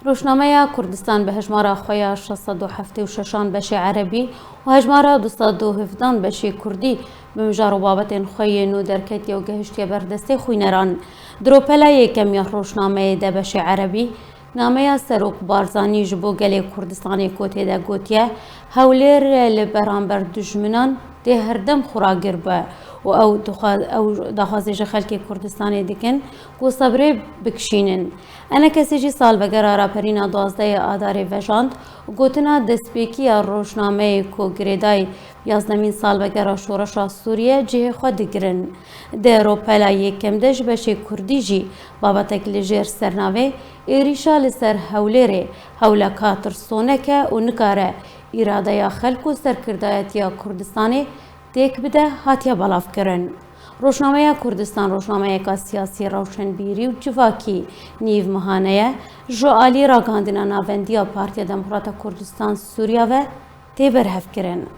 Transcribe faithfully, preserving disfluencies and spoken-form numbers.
Rojnameya Kurdistan bi hejmara xwe ya şeş sed û heftê û şeşan beşê erebî û hejmara du sed û hevdehan beşê kurdî bi mijar û babetên xwe yê nû derketiye û gehiştiye ber destê xwîneran. Di ropela yekem ya rojnameyê de beşê erebî nameya Serok Barzanî ji bo gelê Kurdistanê ku tê de gotiye, Hewlêr li beramber dijminan dê herdem xuragir be û ew dixwa-, ew daxwazê ji xelkê Kurdistanê dikin ku sebrê bikişînin. Enekesî jî salvegera raperîna duwazdehê Adarê vejand û gotina destpêkî ya rojnameyê ku girêdayî yazdemîn salvegera şoreşa Sûriye cihê xwe digirin. Di ropela yekem de ji beşê kurdî jî babetek li jêr sernavê êrîşa li ser Hewlêrê hewleka tirsonek e û nikare îradeya xelk û serkirdayetiya Kurdistanê têk bide hatiye belavkirin. Rojnameya Kurdistan rojnameyeka siyasî, rewşenbîrî û civakî nîvmihane ye. Ji alî ragihandina navendiya Partiya Demokrata Kurdistan Sûriya ve tê berhevkirin.